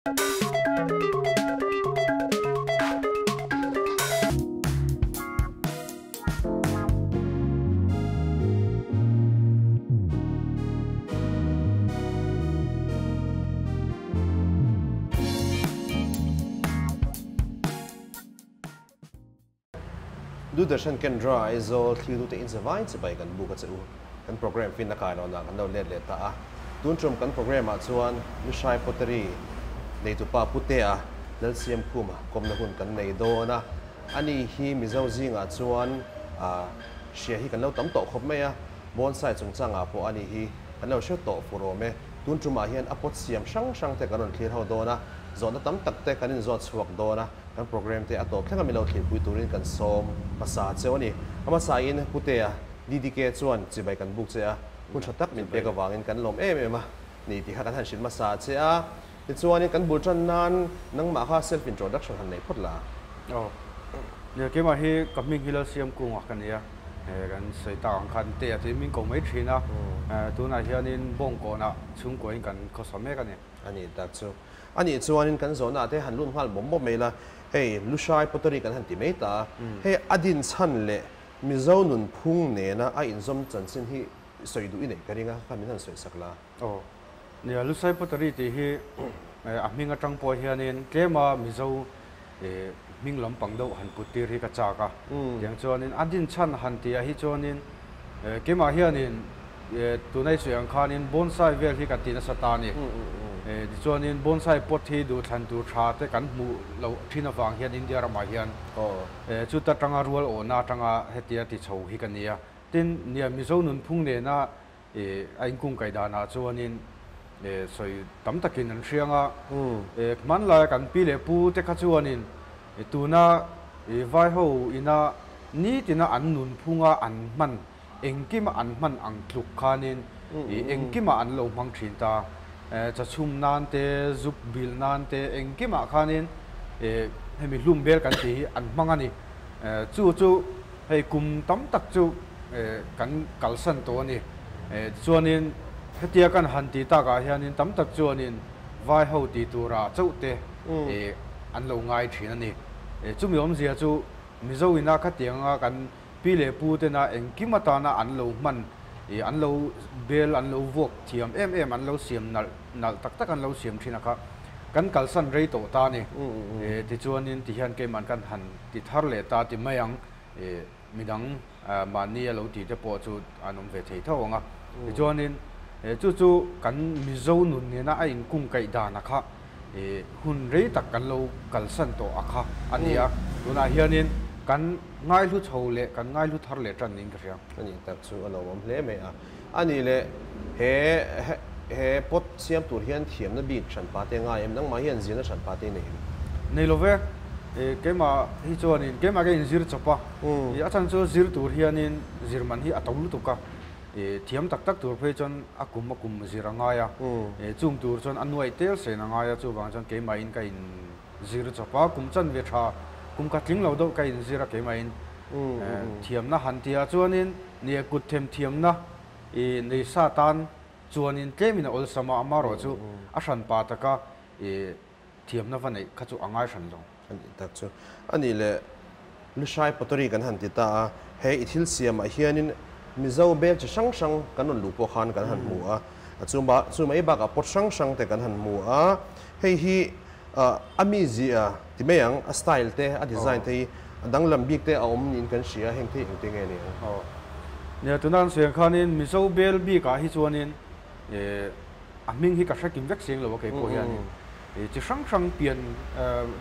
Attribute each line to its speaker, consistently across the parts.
Speaker 1: Doordarshan Kendra Aizawl thiltute in zavai chibai kan buk a che u. Kan programme finna kai lohna kan lo let leh ta a. Tun tum kan programme ah chuan Lushai Pottery neitupa Putea Lalsiamkhuma kawmna hun kan nei dawn a. Ani hi Mizo zingah chuan hria hi kan lo tam tawh khawp mai a. Bonsai chungchangah pawh ani hi kan lo hre tawh fur awm e. Tun tumah hian a pot siam hrang hrang te kan rawn thlir ho dawn a. Zawhna tam tak te kan inzawt chhuak dawn a. Kan programme te a tawp thleng a milo thlirpui turin kan sawm hmasa cheu a ni. A hmasain Putea, DDK chuan chibai kan buk che a, hun tha tak min pek avangin kan lawm em em a ni tih kha kan han hrilh hmasa che a. Tichuanin kan bul tan nan nangmah kha self introduction han nei phawt la.
Speaker 2: Aw. Nia keimah hi ka hming hi Lalsiam Kunga ka ni a, kan sawi tak ang khan Tea tiin min ko mai thin a, tunah hianin Bawngkawnah chhungkuain kan khawsa mek a ni.
Speaker 1: A nih tak chu. A nih chuanin kan zawhna ah te han lut nghal bawm bawm mai la, hei Lushai Pottery kan han ti mai ta a, hei a din chhan leh Mizo nunphung nena a inzawm chanchin hi sawi duh i neih ka ring a, kha min han sawi sak la.
Speaker 2: Aw. Nia, Lushai Pottery tih hi a hming atang pawh hianin tlema Mizo hming lampang deuh han put tir hi ka chak a, tiang chuanin a din chhan han tih ah hi chuanin keimah hianin Tunai sawi ang khanin bonsai vel hi kan ti nasa ta a ni. Tichuanin bonsai pot hi duhthlan tur tha te kan hmuh loh thin avang hian India ramah hian chuta tanga rual awhna atanga hetia ti chho hi ka ni a. Tin, nia Mizo nunphung nena a inkungkaih danah chuanin sawi tam takin an hriang a. Hmanlaia kan pi leh pu te kha chuanin tuna vaiho ina nitina an nunphunga an hman Engkima an hman ang tluk khanin engkimah an lo hmang thin ta. Chachhum nan te, zuk bilh nan te engkimah khanin hemi hlum bel kan tih hi an hmang a ni. Chu chu hei kum tam tak chu kan kalsan tawh a ni. Tichuanin hetia kan han tih takah hianin tam tak chuanin vai ho tih turah chauh te an lo ngai thin a ni. Chumi awmzia chu Mizo ina khatianga kan Pi leh pu tena engkim atana an lo hman ih an lo bel an lo vuak thiam em em an lo siam nalh nalh tak tak an lo siam thin a kha kan kalsan rei tawh ta a ni. Ih tichuanin tihian keimah kan han ti thar leh ta ti mai ang ih midang mahni a lo ti te pawh chu an awm ve thei tho ang a. Tichuanin chu chu kan Mizo nun nena a inkungkaih dan a kha ih hun rei tak kan lo kalsan tawh a kha a ni a. Tunah hianin kan Ngaihlu chho leh kan ngaihlu thar leh tan niin ka hria.
Speaker 1: A nih tak chu a lo awm hle mai a. A nih leh he he pot siam tur hian thiamna bik hran pa te ngai em? Nangmah hian zirna hran pa te i nei em?
Speaker 2: Nei lo ve. Keimah hi chuanin keimah ka inzir chawp a. A chhan chu zir tur hianin zir man hi a to lutuk a. Thiam tak tak tur phei chuan a kum a kum zir a ngai a. Chung tur chuan a nuaih tel sen a ngai a, chuvang chuan keimahin ka in Zir chawp a, kum chanve tha, kum kha tling lo deuh ka inzir a keimahin thiamna han tia chuanin nia kut them thiamna i nei sa tan chuanin tlemin a awlsam a, amarawh chu a hran pa taka i thiamna va neih kha chu a ngai hran lo.
Speaker 1: A nih tak chu. A nih leh Lushai Pottery kan han ti ta a, he i thil siamah hianin Mizo bel chi hrang hrang kan rawn luh pawh khan kan han hmu a, chu mai bakah pot hrang hrang te kan han hmu a, hei hi A mizia ti mai ang, a style te, a design te hi a danglam bik te a awm niin kan hria, heng te hi engte nge ni ang?
Speaker 2: Aw. Nia, tuna an sawi ang khanin Mizo bel bikah hi chuanin a hming hi ka hre kim vek seng lo a kei pawh hianin chi hrang hrang pian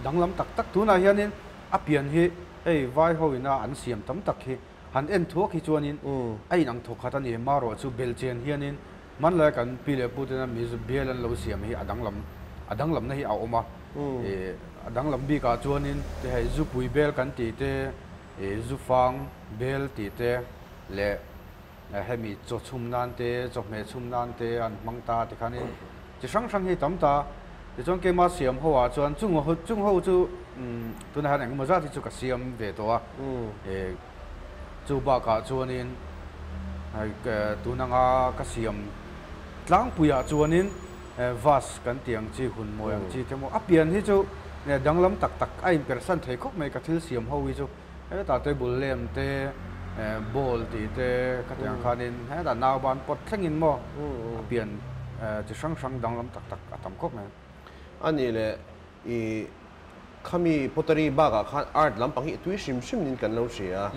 Speaker 2: danglam tak tak tunah hianin a pian hi hei vai ho ina an siam tam tak hi han en thuak hi chuanin a inang thawk khat a ni, marawh chu belchian hianin Hmanlai kan pi leh pu tena Mizo bial an lo siam hi a danglam a danglamna hi a awm a. Ih a danglam bikah chuanin te hei zupui bel kan tih te, ih zufang bel tih te leh hemi chaw chhum nan te, chawhmeh chhum nan te an hmang ta tikhanin chi hrang hrang hi tam ta. Tichuan keimah siam ho ah chuan chung ho chung ho chu tunah hian engemaw zat hi chu ka siam ve tawh a. Ih Chu bakah chuanin tun anga ka siam tlangpuiah chuanin Vase kan tih ang chi, hun mawi ang chi te maw a pian hi chu danglam tak tak a inpersan thei khawp mai ka thil siam ho hi chu. Hetah table lem te, ball tih te ka tih ang khanin hetah nauban pawt thlengin maw a pian chi hrang hrang danglam tak tak a tam khawp mai.
Speaker 1: A nih leh i khami pottery bakah khan art lampang hi i tui hrim hrim niin kan lo hria a,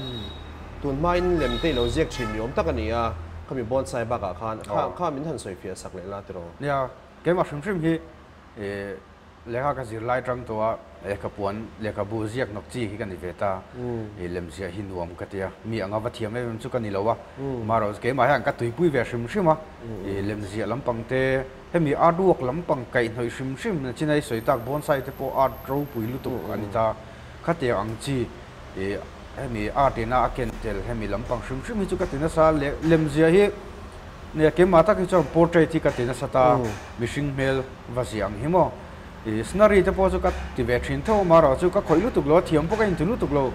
Speaker 1: tun hmain lem te i lo ziak thin ni awm tak a ni a, khami bonsai bakah khan kha kha min han sawi fiah sak leh la tiraw?
Speaker 2: Nia, keimah hrim hrim hi lehkha ka zir lai tang tawh a, lehkha puan, lehkhabu ziak nawk chi hi ka ni ve ta, i lem ziah hi nuam ka ti a, mi anga va thiam em em chu ka ni lo a, marawh keimah hian ka tuipui ve hrim hrim a, i lem ziah lampang te, Hemi art work lampang kaihhnawih hrim hrim na chinai sawi tak bonsai te pawh art ropui lutuk a ni ta. Khatiang ang chi ih hemi art ina a ken tel hemi lampang hrim hrim hi chu ka ti nasa leh lemzia hi nia keimah tak hi chuan portrait hi ka ti nasa ta mihring hmel va zia ang hi maw. Ih scenery te pawh chu ka ti ve thin tho amaherawh chu ka khawih lutuk lo a thiam pawh ka inti lutuk lo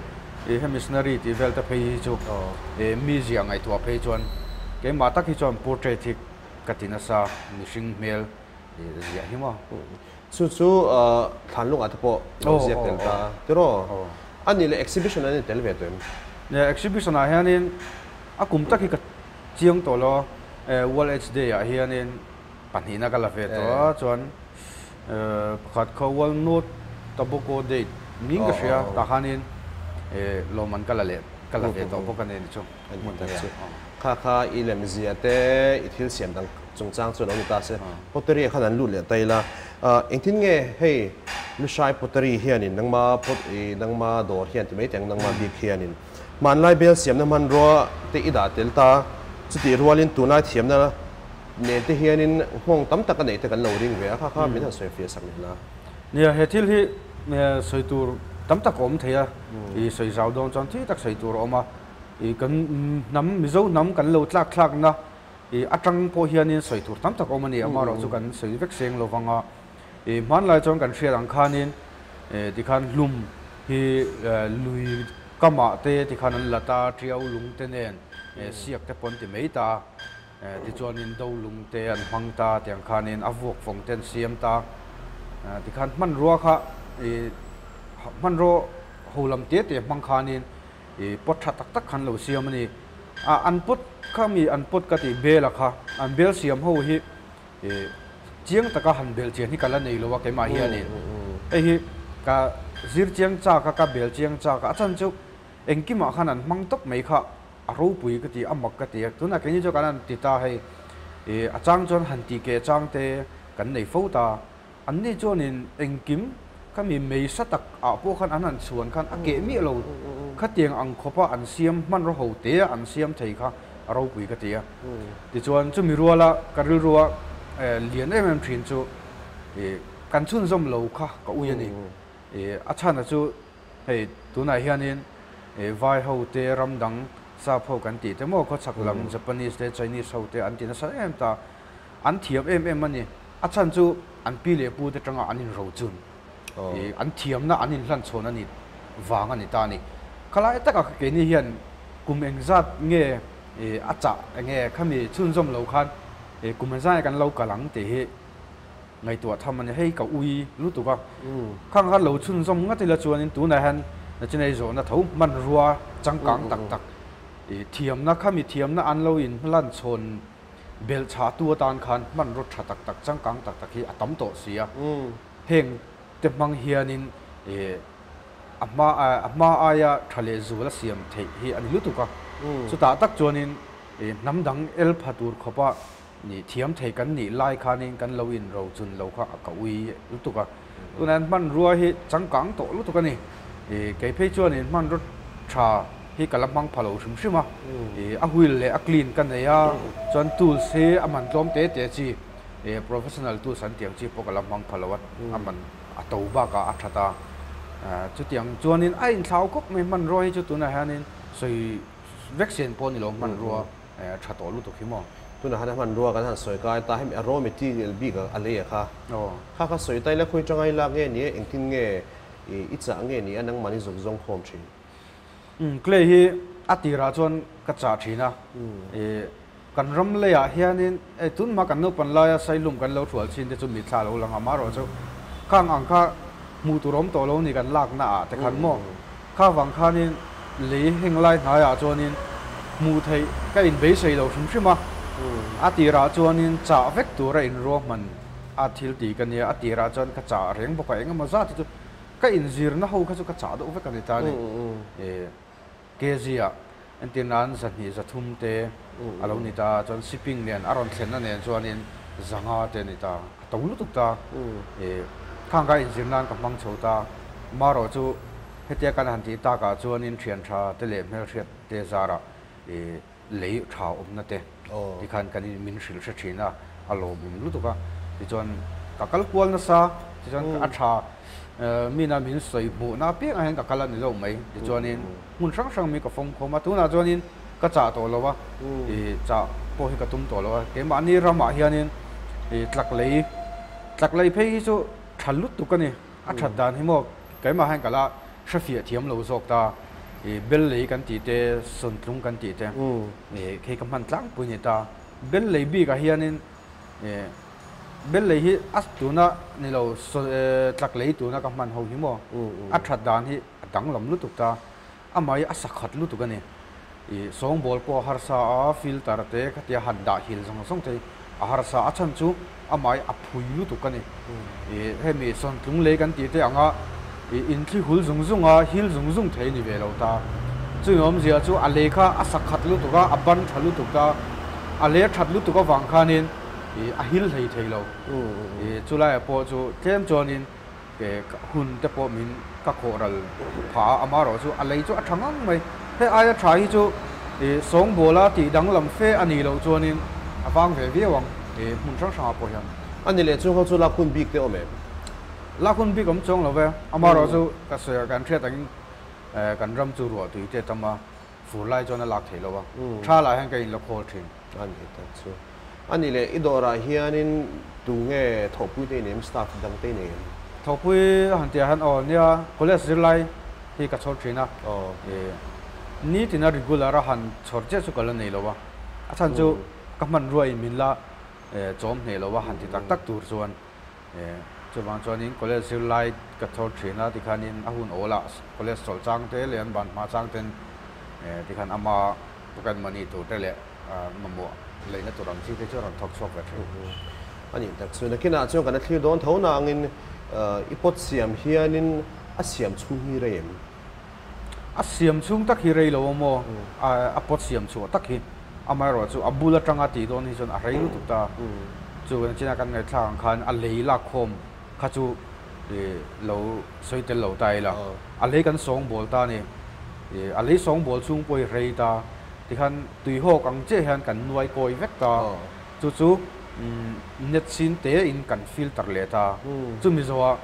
Speaker 2: ih hemi scenery tih vel te phei hi chu ih mi zia ngaihtuah phei chuan keimah tak hi chuan portrait hi Ka ti nasa mihring hmel ziah hi maw?
Speaker 1: Chu chu thlanlungah te pawh lo ziak tel ta tiraw? A nih leh exhibition an intel ve tawh em?
Speaker 2: Nia, exhibition ah hianin a kum tak hi ka chiang tawh lo a, World Aids Day ah hianin pahnihna ka la ve tawh a, chuan pakhat kha World No Tobacco Day niin ka hria, tah khanin lawmman ka la leh ka la ve tawh bawk a ni chu.
Speaker 1: An hmun tak chu kha kha i lemzia te i thil siam dang chungchang chu a lo ni ta se. Pottery ah khan an lut leh ta ila. Engtin nge hei Lushai Pottery hianin nangma pot i nangma dawr hian ti mai teh ang nangma bik hianin hmanlai bel siamna hmanrua te i dah tel ta chutih rualin tunlai thiamna nen te hianin nghawng tam tak a neih te kan lo ring ve a kha kha min han sawi fiah sak leh la.
Speaker 2: Nia he thil hi sawi tur tam tak a awm thei a i sawi zau dawn chuan thil tak sawi tur a awm a. I kan hnam, Mizo hnam kan lo tlak thlakna i atang pawh hianin sawi tur tam tak awm a ni. Amaherawh chu kan sawi vek seng lo vang a. I hmanlai chuan kan hriat ang khanin tikhan hlum hi lui kamah te tikhan an la ta, tiau lung te nen siak te pawh an ti mai ta. Tichuanin do lung te an hmang ta tiang khanin a vuak fawng te an siam ta. Tikhan hmanrua kha i hmanraw ho lam te te hmang khanin I pot tha tak tak khan lo siam a ni. A an pot kha mi an pot ka tih bel a kha an bel siam ho hi i chiang taka han bel chian hi ka la nei lo a keimah hianin hei hi ka zir chiang chak a ka bel chiang chak a a chan chu engkimah khan an hmang tawp mai kha a ropui ka ti a mak ka ti a tunah keini chu kan han ti ta hei i a chang chuan han tih keh chang te kan nei fo ta. An ni chuanin engkim kha mi mei sa tak ah pawh khan an han chhuan khan a keh miah lo khatiang ang khawpa an siam hmanraw ho te a an siam thei kha a ropui ka ti a. Tichuan chumi ruala ka rilrua lian em em thin chu kan chhunzawm lo kha ka ui a ni. A chhana chu hei tunah hianin vai ho te ram dang sap ho kan tih te maw khawchhak lam Japanese te Chinese ho te an ti nasa em ta. An thiam em em a ni. A chhan chu an pi leh pu te tanga an inrochun i an thiamna an inhlanchhawn a ni vang a ni ta a ni. Khalai taka keini hian kum engzat nge a chah enge khami chhunzawm lo khan kum engzat nge kan lo kal ang tih hi ngaihtuah tham a ni. Hei ka ui lutuk a. Khang khan lo chhunzawm ngat ila chuanin tunah hian nachinei zawhna tho hmanrua changkang tak tak i thiamna khami thiamna an lo inhlanchhawn Belhchhahtu atan khan hmanraw tha tak tak, changkang tak tak hi a tam tawh si a. Heng te hmang hianin a hma a hma aia tha leh zual a siam theih hi a ni lutuk a. Chutah tak chuanin hnam dang el pha tur khawpa thiam thei kan nih lai khanin kan lo inrochun lo kha a ka ui lutuk a. Tunah hian hmanrua hi changkang tawh lutuk a ni. Kei phei chuanin hmanraw tha hi ka la hmang pha lo hrim hrim a. A wheel leh a clean ka nei a, chuan tools hi a man tlawm te te chi, professional tools an tih ang chi pawh ka la hmang pha lo a, a man a to bakah a that a. Chutiang chuanin a inthlau khawp mai hmanrua hi chu tunah hianin sawi vek sen pawh a ni lo hmanrua. Tha tawh lutuk hi maw?
Speaker 1: Tunah khan a hmanrua kan han sawi kai ta, hemi a raw material bik a lei a kha. Kha kha sawi ta ila khawi tangai lak nge ni e, engtin nge i chah nge ni a nangmahni zuk zawng khawm thin?
Speaker 2: Clay hi a tirah chuan ka chah thin a, Kan ram leiah hianin e tunhma kan naupan laia Sailum kan lo hrual chin te chu mitthla lo lang a, amaherawhchu khang ang kha hmuh tur awm tawh lo ni kan lakna ah te khan maw? Kha vang khanin lei heng lai hnaiah chuanin hmuh theih ka inbeisei lo hrim hrim a, a tirah chuanin chah vek tura inruahman a thil ti ka nia, a tirah chuan ka chah reng bawk a, engemaw zat hi chu ka inzirna ho kha chu ka chah deuh vek a ni ta a ni. Kg ah entir nan 200 300 te a lo ni ta a, chuan shipping nen a rawn thlenna nen chuanin 500 te a ni ta, a to lutuk ta. Khang kha inzir nan ka hmang chho ta, marawh chu hetia kan han tih takah chuanin thian tha te leh hmelhriat te zarah lei tha awmna te tikhan kan in min hrilh hre thin a, a lawmawm lutuk a, tichuan ka kal kual nasa, tichuan a tha Mina min sawi hmuhna apiangah hian ka kal a ni lo mai. Tichuanin hmun hrang hrang mi ka fawm khawm a, tunah chuanin ka chah tawh lo a, ih chah pawh hi ka tum tawh lo a. Keimahni ramah hianin ih tlak lei, tlak lei phei hi chu tha lutuk a ni. A that dan hi maw keimah hian ka la hrefiah thiam lo zawk ta. Ih bel lei kan tih te, sawntlung kan tih te, ih khi ka hman tlangpui a ni ta. Bel lei bikah hianin Ih bel lei hi a tuna ni lo tlak lei tuna ka hman ho hi maw a that dan hi a danglam lutuk ta amah hi a sakhat lutuk a ni. Ih sawngbawl pawh a harsa a filter te khatia han dah hil zawng zawng te hi a harsa a chhan chu amah hi a phui lutuk a ni. Ih hemi sawntlung lei kan tih te anga ih inthli hul zung zung a hil zung zung thei a ni ve lo ta. Chumi awmzia chu a lei kha a sakhat lutuk a a ban tha lutuk ta. A lei a that lutuk avang khanin ih a hil hlei thei lo. Ih chulaiah pawh chu tlem chuanin hun te pawh min ka khawh ral phah a, amaherawh chu a lei chu a tha ngang mai. Hei aia tha hi chu ih sawngbawla tih danglam fe a nih loh chuanin a vang ve viau ang ih hmun hrang hrangah pawh hian.
Speaker 1: A ni leh chung ho chu lak hun bik te awm em?
Speaker 2: Lak hun bik awm chuang lo ve, amaherawh chu ka sawi a kan hriat angin kan ram chu ruah tui te tam a. Fur lai chuan a lak theih lo a, tha lah hian ka in la khawl thin.
Speaker 1: A ni tak chu. A ni leh, i dawrah hianin tu nge thawhpui te i nei em, staff dang te i nei em?
Speaker 2: Thawhpui a han tihah hian aw nia, college zirlai hi ka chhawr thin a, nitin a regular a han chhawr chiah chu ka la nei lo a, a chhan chu ka hmanrua in min la chawm hneh lo a han ti tak tak tur chuan. Chuvang chuanin college zirlai ka thawr thin a, tikhanin a hun awlah college chawlh chang te leh an ban hma chang ten tikhan ama pocket money tur te leh mamawh leihna tur ang chi te chu a rawn thawk chhuak ve thin.
Speaker 1: A nih tak chu nakinah chuan kan la thlir dawn tho nangin i pot siam hianin a siam chhung hi rei em?
Speaker 2: A siam chhung tak hi rei lo a maw? A pot siam chhuah tak hi amaherawh chu a bul atanga tih dawn hi chuan a rei lutuk ta. Chu kan china kan ngaihthlak ang khan a lei lakkhawm kha chu lo sawi tel lo ta ila. A lei kan sawngbawl ta a ni. A lei sawngbawl chhung pawh hi rei ta. Tikhan tuihawk ang chiah hian kan nuai kawi vek ta. Chu chu net sin te in kan filter leh ta. Chumi zawhah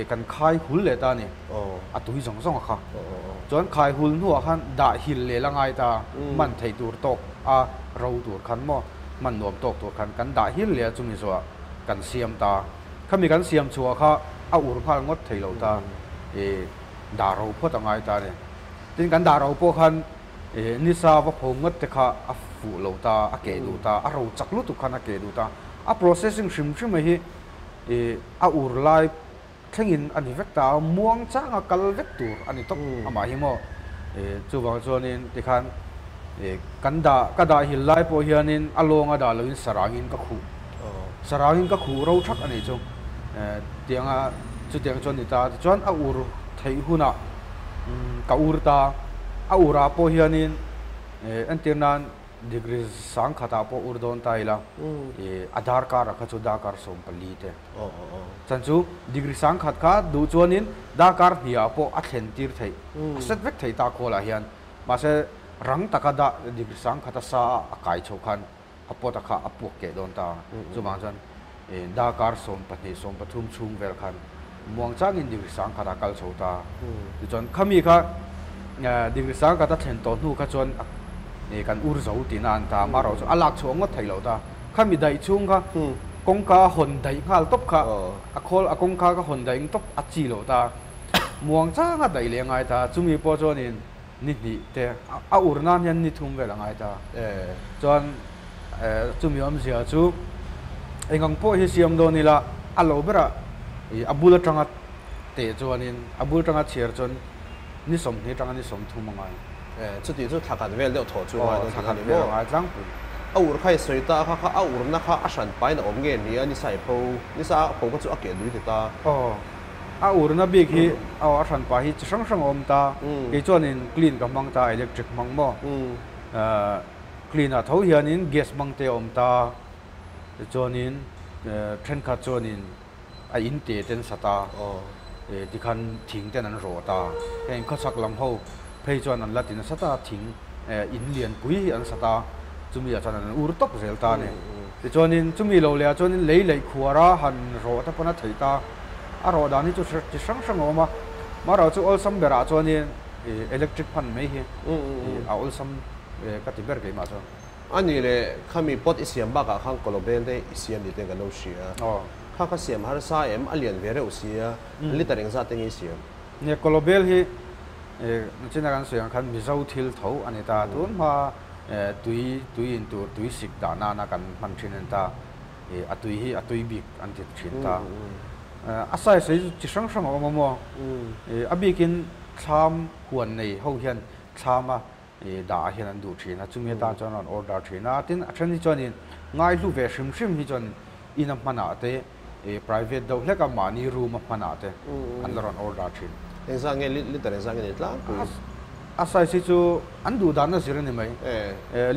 Speaker 2: kan khai hul leh ta a ni, a tui zawng zawng a kha. Chuan khai hul hnuah khan dah hil leh la ngai ta, hman theih tur tawk a ro tur khan maw, hman nuam tawk tur khan kan dah hil leh a chumi zawhah kan siam ta. Khami kan siam chhuah kha a ur nghal ngawt thei lo ta, dah ro phawt a ngai ta a ni. Tin kan dah ro pawh khan nisa va pho ngawt te kha a fuh lo ta, a keh duh ta, a ro chak lutuk khan a keh duh ta. A processing hrim hrim a hi I a ur lai thlengin a ni vek ta a, muang changa kal vek tur a ni tawp amah hi maw. I chuvang chuanin tikhan i kan dah ka dah hil lai pawh hianin a lawnga dah loin sarangin ka khuh sarangin ka khuh ro thak a nih chu. Tianga chutiang chuan ni ta tichuan a ur theih hunah ka ur ta a urah pawh hianin entir nan Degree sangkhatah pawh ur dawn ta ila, i a darkar ah kha chu darkar 14 te. Chan chu degree sangkhat kha duh chuanin darkar hniah pawh a thlen tir theih, a set vek theih ta khualah hian. Mahse rang taka dah degree sangkhat a sa a a kai chho khan a pot a kha a puak keh dawn ta. Chuvang chuan i darkar 12, 13 chhung vel khan muang changin degree sangkhat ah kal chho ta. Tichuan khami kha degree sangkhat a thlen tawh hnu kha chuan kan ur zo tihna an ta. Amaherawh chu a lak chhuah ngawt thei lo ta. Khami daih chhung kha kawngka a hawn daih nghal tawp kha a khawl a kawngka ka hawn daih tawp a chi lo ta. Muang changa daih leh a ngai ta. Chumi pawh chuanin ni hnih te a ur nan hian ni thum vel a ngai ta. Chuan Chumi awmzia chu engang pawh hi siam dawn ila a lo berah ih a bul atanga teh chuanin a bul atanga chhiar chuan ni 20 atanga ni 30 a ngai.
Speaker 1: Chuti chu thla khat vel deuh thawh chu a ngai dawn tih a ni maw?
Speaker 2: Thla khat vel a ngai tlangpui.
Speaker 1: A ur kha i sawi ta kha kha a urna kha a hran pain a awm nge ni a ni sa i pho ni sa a pho kha chu a keh dui ti ta.
Speaker 2: Aw a urna bik hi aw a hran pah hi chi hrang hrang a awm ta kei chuanin clean ka hmang ta electric hmang maw clean ah tho hianin gas hmang te a awm ta tichuanin thenkhat chuanin a in te ten sa ta tikhan thing ten an rawh ta heng khawchhak lam ho phei chuan an la ti nasa ta thing in lian pui hi an sa ta chumi ah chuan an ur tawp zel ta a ni tichuanin chumi lo leh ah chuanin lei laih khuar a han rawh te pawn a theih ta a rawh dan hi chu chi hrang hrang a awm a marawh chu awlsam berah chuanin electric hman mai hi a awlsam ka ti ber keimah chuan.
Speaker 1: A nih leh khami pot i siam bakah khan kawlawbel te i siam ni ten kan lo hria. Kha kha siam harsa em a lian ve reuh sia, liter engzat te nge i siam?
Speaker 2: Nia kawlawbel hi nachina kan sawi ang khan Mizo thil tho a ni ta. Tun hma tui tui in tur tui sik dah nana kan hman thin a ni ta. A tui hi a tui bik an ti thin ta. A size hi chu chi hrang hrang a awm a maw? A bikin thlam huan nei ho hian thlam a dah ah hian an duh thin a, chumi atan chuan an order thin a, tin a then hi chuanin ngaihlu ve hrim hrim hi chuan in a hmanah te private deuh hlek a mahni room a hmanah te an la rawn order thin.
Speaker 1: Engzah nge liter engzah nge ni tlangpui?
Speaker 2: A size hi chu an duh dan a zir a ni mai,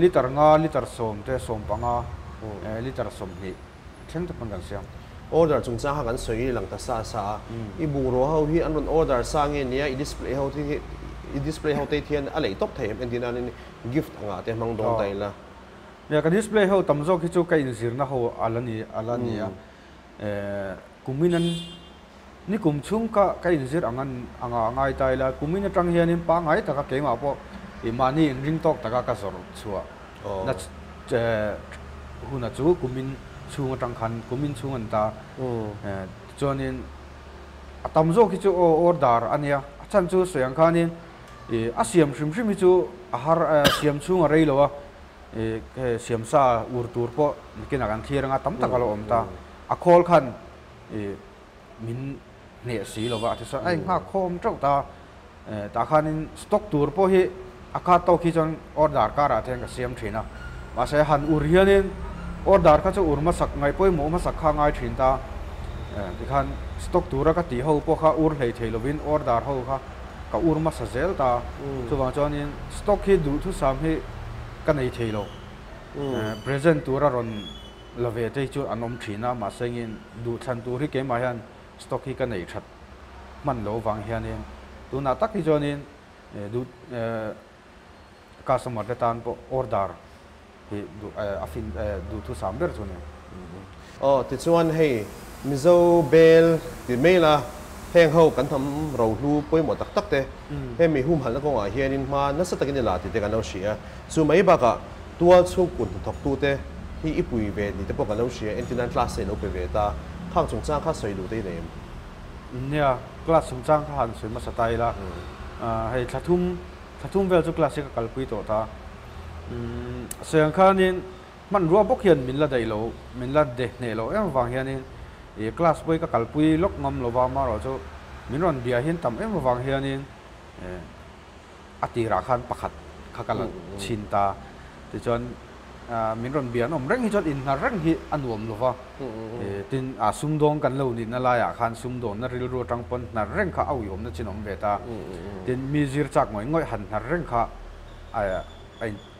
Speaker 2: liter nga, liter 10 te, 15, liter 20 thleng te pawn kan siam.
Speaker 1: Order chungchang kha kan sawi lang ta sa sa a, i bungrua ho hi an rawn order sa nge nia i display ho te hi i display ho te hian a lei tawp thei em entir nanin gift angah te hmang dawn ta ila.
Speaker 2: Nia ka display ho tam zawk hi chu ka inzirna ho a la ni a la ni a, kumin an ni kum chhung ka ka inzir ang an anga a ngai ta ila kumin atang hianin pangngai taka keimah pawh i mahni inring tawk taka ka zawrh chhuah na huna chu kumin chhung atang khan kumin chhung an ta tichuanin a tam zawk hi chu aw order a nia a chhan chu sawi ang khanin ih a siam hrim hrim hi chu a har siam chhung a rei lo a ih hei siam sa ur tur pawh nikinah kan thlir anga tam tak a lo awm ta a khawl khan ih min hneh si lo va a ti sawn a inghak khawm teuh ta Tah khanin stock tur pawh hi a khat tawk hi chuan order karah te hian ka siam thin a, mahse han ur hianin order kha chu ur hmasak ngaih pawimawh hmasak kha a ngai thin ta, tikhan stock tura ka tih ho pawh kha ur hlei thei lovin order ho kha ka ur hmasa zel ta, chuvang chuanin stock hi duhthusam hi ka nei thei lo, present tura rawn la ve te hi chu an awm thin a, mahse engin duhthlan tur hi keimah hian stock hi ka nei that hman lo vang hianin tunah tak hi chuanin duh customer te tan pawh order hi duh a fin duhthusam ber chu a ni.
Speaker 1: Aw tichuan hei Mizo bel ti mai la heng ho kan tham rohlu pawimawh tak tak te hemi humhalhna kawngah hianin hma nasa takin i la tih te kan lo hria. Chu mai bakah tual chhung kut hnathawktu te hi i pui ve tih te pawh kan lo hria, entir nan class te i lo pe ve ta. Khang chungchang kha sawi duh te i nei em?
Speaker 2: Nia, class chungchang kha han sawi hmasa ta ila, hei thla thum, thla thum vel chu class hi ka kalpui tawh ta. Sawi ang khanin hmanrua bawk hian min la daih lo, min la de hneh lo em avang hianin ih class pawh hi ka kalpui lawk ngam lo va, amaherawhchu chu min rawn bia hian tam em avang hianin a tirah khan pakhat kha ka la chhin ta. Tichuan min rawn bia an awm reng hi chuan inhnar reng hi a nuam lo va. Tin sumdawng kan lo nihna laiah khan sumdawnna rilru atang pawn hnar reng kha a uiawmna chin awm ve ta. Tin mi zir chak ngawih ngawih han hnar reng kha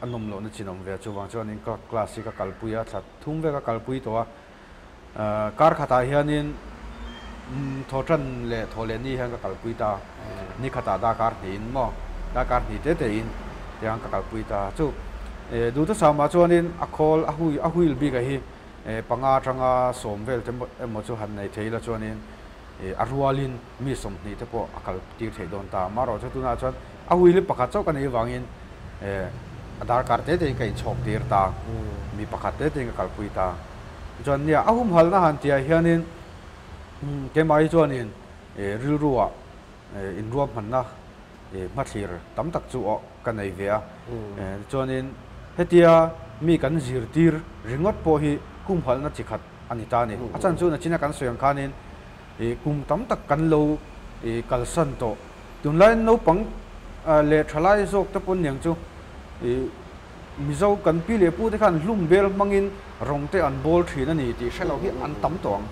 Speaker 2: a nawm lohna chin awm ve a. Chuvang chuanin class hi ka kalpui a, thla thum vek a kalpui tawh a. Kar khatah hianin thawhtan leh thawh leh ni hian ka kalpui ta. Ni khatah darkar hnihin maw, darkar hnih te tein tiang ka kalpui ta. Chu duhthusam-ah chuanin a khawl a hui a wheel bik a hi panga atanga 10 vel te emaw chu han nei thei ila chuanin a rualin mi 20 te pawh a kal tir theih dawn ta. Amaherawhchu chu tunah chuan a wheel hi pakhat chauh ka neih avangin a darkar te tein ka inchhawk tir ta, mi pakhat te tein ka kalpui ta. Chuan nia a humhalna han tihah hianin keimah hi chuanin rilruah inruahmanna hmathlir tam tak chu aw ka nei ve a. Chuanin hetia mi kan zirtir ringawt pawh hi humhalhna chi khat a ni ta a ni. A chan chu nachina kan sawi ang khanin kum tam tak kan lo kalsan tawh. Tunlai naupang leh thalai zawk te pawn niang chu Mizo kan pi leh pu te khan hlum bel hmangin rawng te an bawl thin a ni tih hre lo hi an tam tawh ang.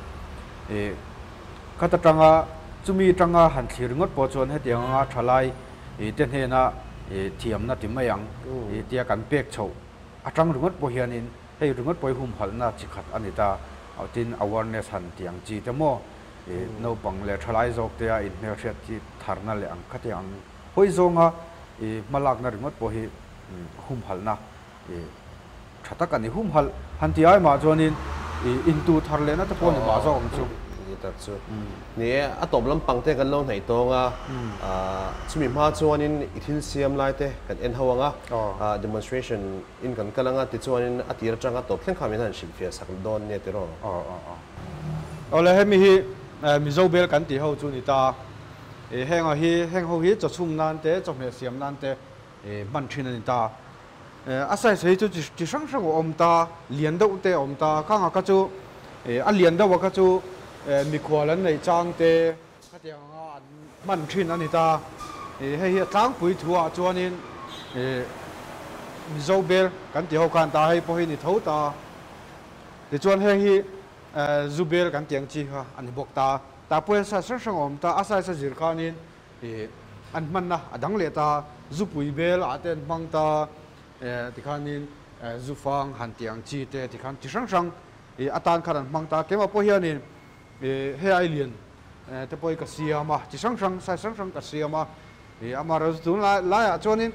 Speaker 2: Khat atanga chumi atanga han thlir ringawt pawh chuan hetiang anga thalai te hnena thiamna ti mai ang tia kan pek chhoh atang ringawt pawh hianin hei ringawt pawh hi humhalhna chi khat a ni ta. Tin, awareness han tih ang chi te maw naupang leh thalai zawk te a inhmelhriat chi tharna leh ang khatiang ang hawi zawnga hmalakna ringawt pawh hi humhalhna tha tak a ni. Humhalh han ti ai mah chuanin intu thar lehna te pawh ni mah zawk ang chu.
Speaker 1: Ni tak chu. Ni e, a tawp lampang te kan lo hnaih tawng a, chumi hma chuanin i thil siam lai te kan en ho ang a, demonstration in kan kal ang a, tichuanin a tir atanga tawp thleng kha min han hrilhfiah sak dawn nia tiraw?
Speaker 2: Aw aw aw. Awle hemi hi Mizo bel kan tih ho chu ni ta. Heng hi heng ho hi chawchhum nan te chawhmeh siam nan te hman thin a ni ta. A size hi chu chi hrang hrang a awm ta, lian deuh te a awm ta. Khanga kha chu a lian deuh a kha chu mikhual an neih chang te khatiang anga an hman thin a ni ta. Hei hi a tlangpui thu ah chuanin Mizo bel kan ti ho khan ta hei pawh hi ni tho ta. Tichuan heng hi zu bel kan tih ang chi kha a ni bawk ta. Tah pawh hian size hrang hrang a awm ta. A size a zir khanin an hmanna a dang leh ta, zupui bel ah te an hmang ta, tikhanin zufang han tih ang chi te tikhan chi hrang hrang atan khan an hmang ta. Keimah pawh hianin hei ai lian te pawh hi ka siam a, chi hrang hrang size hrang hrang ka siam a, amaherawhchu tun laiah chuanin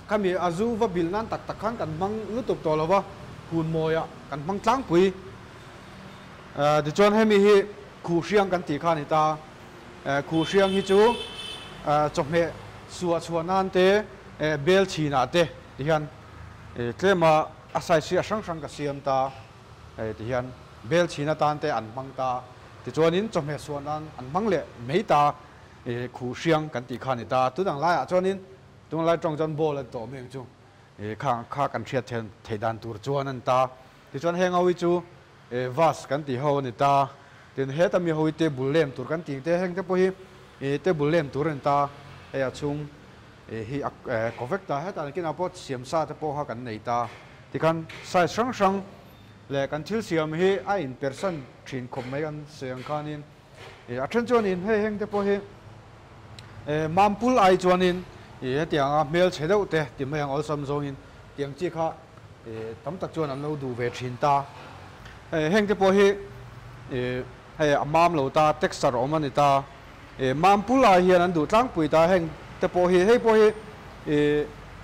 Speaker 2: khami a zu va bilh nan tak tak khan kan hmang lutuk tawh lo va, hun mawiah kan hmang tlangpui. Tichuan hemi hi khuhhriang kan tih kha a ni ta. Khuhhriang hi chu chawhmeh suah chhuah nan te, bel chhinah te ti hian tlema a size hi a hrang hrang ka siam ta ti hian bel chhin atan te an hmang ta. Tichuanin chawhmeh suah nan an hmang leh mai ta khuhhriang kan tih kha a ni ta. Tunang laiah chuanin tunlai tawng chuan ball an tawh mai ang chu khang kha kan hriat theih dan tur chuan a ni ta. Tichuan heng ho hi chu Vase kan tih ho a ni ta. Tin, heta mi ho hi table lem tur kan tih te, heng te pawh hi table lem tur a ni ta. Hei a chhung hi a kaw vek ta. Hetah nakinah pawh siam sa te pawh kha kan nei ta. Tikhan size hrang hrang leh kan thil siam hi a inpersan thin khawp mai kan sawi ang khanin a then chuanin hei heng te pawh hi mampul ai chuanin hetianga hmelchhe deuh te ti mai ang awlsam zawngin tiang chi kha tam tak chuan an lo duh ve thin ta. Heng te pawh hi hei a mam lo ta, texture awm a ni ta. Mampul ai hian an duh tlangpui ta heng te pawh hi. Hei pawh hi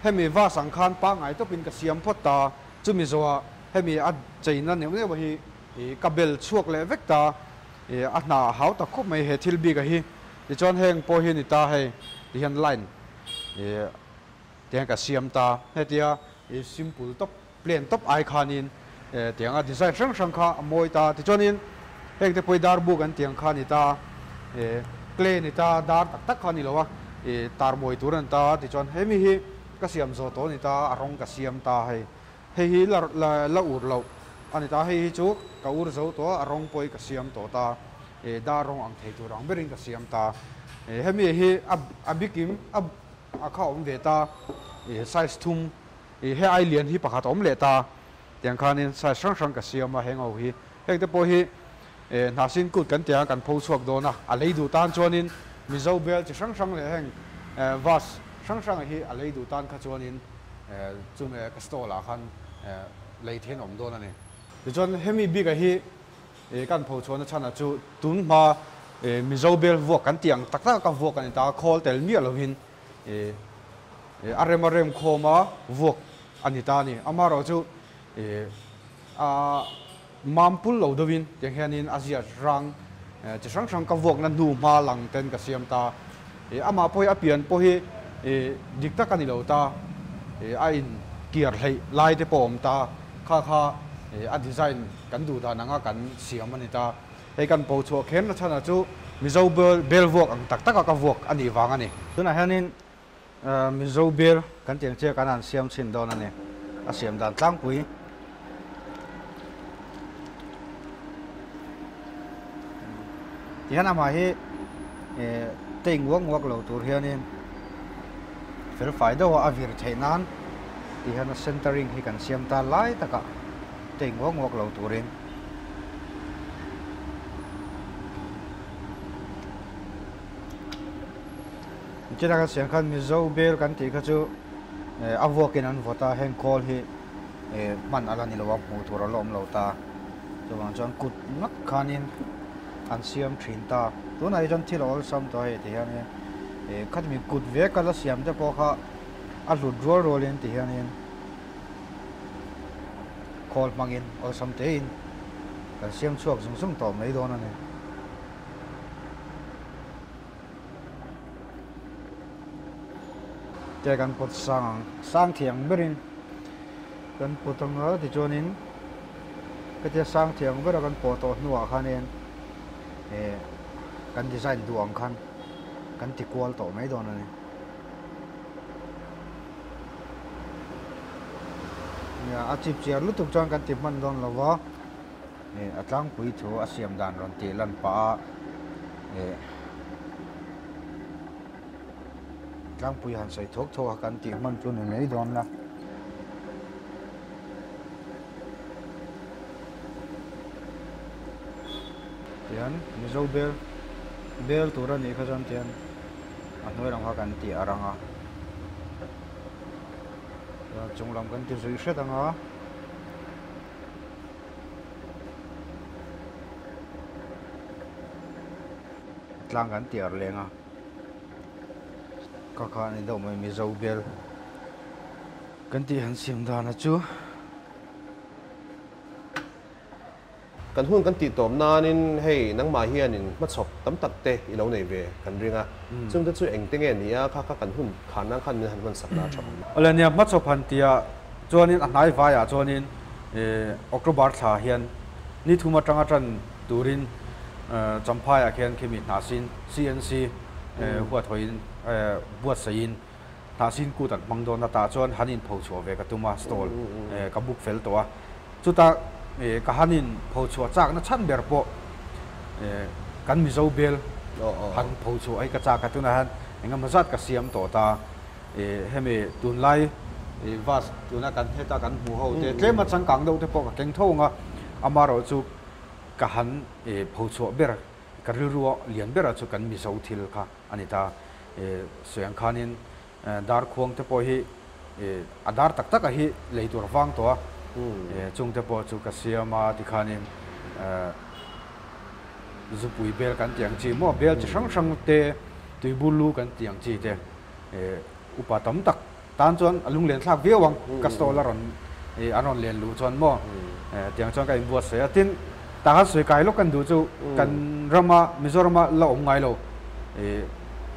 Speaker 2: hemi vase ang khan pangngai tawpin ka siam phawt ta. Chumi zawhah hemi a cheina neuh neuh hi ka bel chhuak leh vek ta. A hna a hau tak khawp mai he thil bik a hi. Tichuan heng pawh hi a ni ta hei tihian line Tiang ka siam ta. Hetia i simple tawp, plain tawp ai khanin tianga design hrang hrang kha a mawi ta. Tichuanin heng te pawh hi dar buk an tiang kha a ni ta, clay a ni ta, dar tak tak kha a ni lo a, tar mawi tur a ni ta. Tichuan hemi hi ka siam zawh tawh a ni ta, a rawng ka siam ta hei. Hei hi la la ur loh a ni ta, hei hi chu ka ur zo tawh a, a rawng pawh hi ka siam tawh ta, dar rawng ang thei tur ang berin ka siam ta. Hemi hi a bikim a. A kha awm ve ta, ih size thum, ih he ai lian hi pakhat a awm leh ta, tiang khanin size hrang hrang ka siam a heng ho hi. Heng te pawh hi eh hnahsin kut kan tiang a kan pho chhuak dawn a, a lei duh tan chuanin Mizo bel chi hrang hrang leh heng eh vase hrang hrang hi a lei duh tan kha chuanin eh chung eh ka stall ah khan eh lei thein a awm dawn a ni. Tichuan hemi bik ah hi Ih kan pho chhuahna chhanah chu tun hma ih Mizo bel vuak kan tih ang tak tak a ka vuak a ni ta a, khawl tel miah lovin ih a rem a rem khawm a vuak a ni ta a ni. Amaherawh chu ih a mam pul lo deuhin tiang hianin a ziah rang chi hrang hrang ka vuakna hnu hma lang ten ka siam ta. Ih amah pawh hi a pian pawh hi ih dik tak a ni lo ta, ih a in kiar hleih lai te pawh a awm ta, kha kha a design kan duh dan anga kan siam a ni ta. Hei kan po chhuah kher na chhanah chu Mizo bel vuak ang tak taka ka vuak a nih vang a ni. Tunah hianin Mizo bel kan tiang chiah kan han siam chhin dawn a ni. A siam dan tlangpui. Tihian amah hi tei nguak nguak lo tur hianin fel fai deuh a a vir theih nan tihian a centering hi kan siam ta lai takah tei nguak nguak lo turin. Chutah kan siam khan Mizo bel kan tih kha chu a vuakin an vawt a, heng kawl hi hman a la ni lo a, hmuh tur a la awm lo ta. Chuvang chuan kut ngawt khanin an siam thin ta. Tunah hi chuan thil a awlsam tawh a hei ti hianin khati kut ve ka la siam te pawh kha a hlut rual rualin ti hianin khawl hmangin awlsam tein kan siam chhuak zung zung tawh mai dawn a ni. Te kan pawt sang ang sang thiang berin kan pawt ang a tichuanin hetia sang thiang bera kan pawh tawh hnuah khanin eh kan design duh ang khan kan ti kual tawh mai dawn a ni. Nia a chip chiar lutuk chuan kan ti hman dawn lo va. A tlangpui thu a siam dan rawn tih lan pah a, tlangpui han sawi thuak thuak a kan tih hman chu ni mai dawn la. Tihian Mizo bel bel tur a nih kha chuan tihian a hnuai lam kha kan tih a rang a, chung lam kan ti zui hret ang a. Tlang kan tiar leng a, ka kha a ni deuh mai Mizo bel kan tih han siam dan a chu.
Speaker 1: Kan hun kan tih tawp nanin hei nangmah hianin hmachhawp tam tak te i lo nei ve kan ring a, chungte chu engte nge ni a, kha kha kan hun khan nan khan min han hman sak na a tha awm.
Speaker 2: Awle nia hmachhawp han tia chuanin a hnai vaiah chuanin October thla hian ni thum atanga tan turin Champhaiah khian khimi hnahsin CNC huathawiin buatsaihin hnahsin kut an hmang dawn a tah chuan han in pho chhuah ve ka tum a stall ka book fel tawh a chuta ka han in pho chhuah chak na chhan ber pawh kan Mizo bel han pho chhuah hi ka chak a tunah hian engemaw zat ka siam tawh ta hemi tunlai vase tuna kan heta kan hmuh ho te tlem a changkang deuh te pawh ka keng tho ang a amaherawh chu ka han pho chhuah ber ka rilru lian ber a chu kan Mizo thil kha a ni ta. Sawi ang khanin dar khuang te pawh hi a dar tak tak a hi lei tur vang tawh a, chung te pawh chu ka siam a tikhanin zupui bel kan tih ang chi maw bel chi hrang hrang te tuibur lu kan tih ang chi te upa tam tak tan chuan a lunglen thlak viau ang ka stall a rawn an rawn len luh chuan maw tiang chuan ka inbuatsaih a tin tah khan sawi kai lawk kan duh chu kan rama Mizorama la awm ngai lo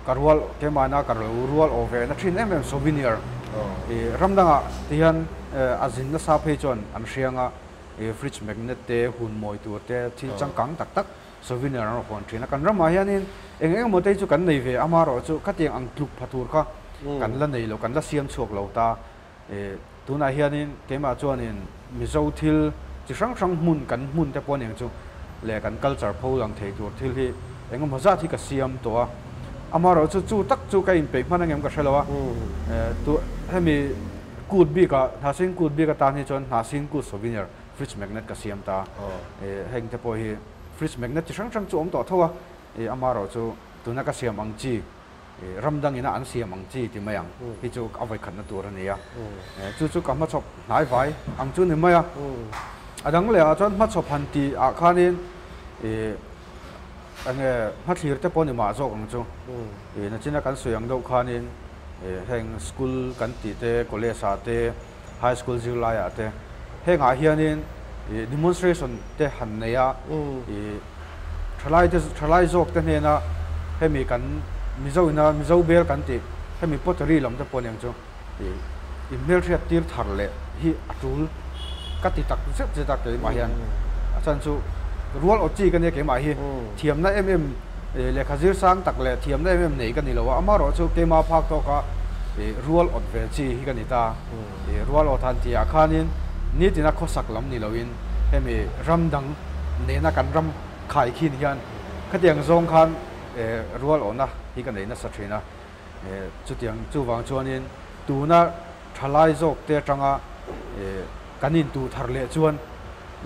Speaker 2: ka rual keimahna ka lo rual aw ve na thin em em souvenir ram dangah ti hian a zin nasa phei chuan an hriang a fridge magnet te hun mawi tur te thil changkang tak tak souvenir an rawn hawn thin a, kan ramah hianin eng eng emaw te chu kan nei ve amaherawh chu khatiang ang tluk pha tur kha kan la nei lo, kan la siam chhuak lo ta. Tunah hianin keimah chuanin Mizo thil chi hrang hrang hmun kan hmun te pawh aniang chu leh kan culture pho lang thei tur thil hi eng emaw zat hi ka siam tawh a, amaherawh chu chu tak chu ka inpeih hman angem ka hre lo a, hemi kut bikah Hnahsin kut bik atan hi chuan Hnahsin kut souvenir fridge magnet ka siam ta, heng te pawh hi fridge magnet chi hrang hrang chu awm tawh tho a, amaherawh chu tuna ka siam ang chi ram dangina an siam ang chi ti mai ang hi chu a vawikhatna tur a ni a, chu chu ka hmachhawp hnai vai ang chu ni mai a, a dang leh ah chuan hmachhawp han tih ah khanin enge hmathlir te pawh ni mah zawk ang chu, nachina kan sawi ang deuh khanin heng school kan tih te college ah te high school zirlai ah te hengah hianin demonstration te han nei a thalai te thalai zawk te hnena hemi kan Mizo ina Mizo bel kan tih hemi pottery lam te pawh aniang chu in hmelhriat tir thar leh hi a tul ka ti tak zet zet a keimah hian a chhan chu rual aw chi ka nia keimah hi thiamna em em lehkha zir sang tak leh thiamna em em nei ka ni lo a amaherawh chu keimah phak tawka Rual awt ve chi hi ka ni ta. Rual awt han tih ah khanin nitina khawsak lam ni loin hemi ram dang nena kan ram khai khin hian khatiang zawng khan rual awhna hi ka nei nasa thin a. Chutiang chuvang chuanin tuna thalai zawk te atanga kan intuh thar leh chuan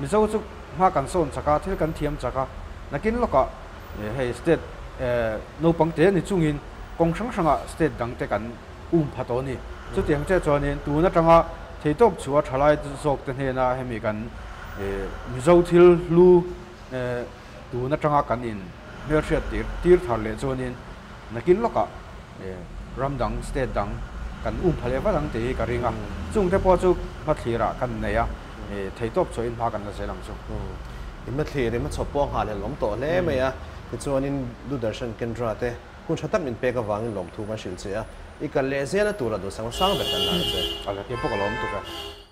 Speaker 2: Mizo chu hma kan sawn chak a, thil kan thiam chak a, nakin lawkah hei state naupang te ni chungin kawng hrang hrangah state dang te kan um pha tawh a ni. Chutiang chiah chuanin tun atanga theitawp chhuah thalai zawk te hnena hemi kan Mizo thil hlu tun atanga kan in hmelhriat tir tir thar leh chuanin nakin lawkah ram dang state dang kan um pha leh vat ang tih hi ka ring a. Chung te pawh chu hmathlirah kan nei a, theitawp chhuahin hma kan la zel ang chu.
Speaker 1: I hmathlir i hmachhawp pawh a nghahhlelh awm tawh hle mai a, tichuanin Doordarshan Kendra te hun tha tak min pek avangin lawmthu kan hrilh che a, i kal leh zela tura duhsang sang ber kan la ang che.
Speaker 2: A la ke bawk a lawm tuk e.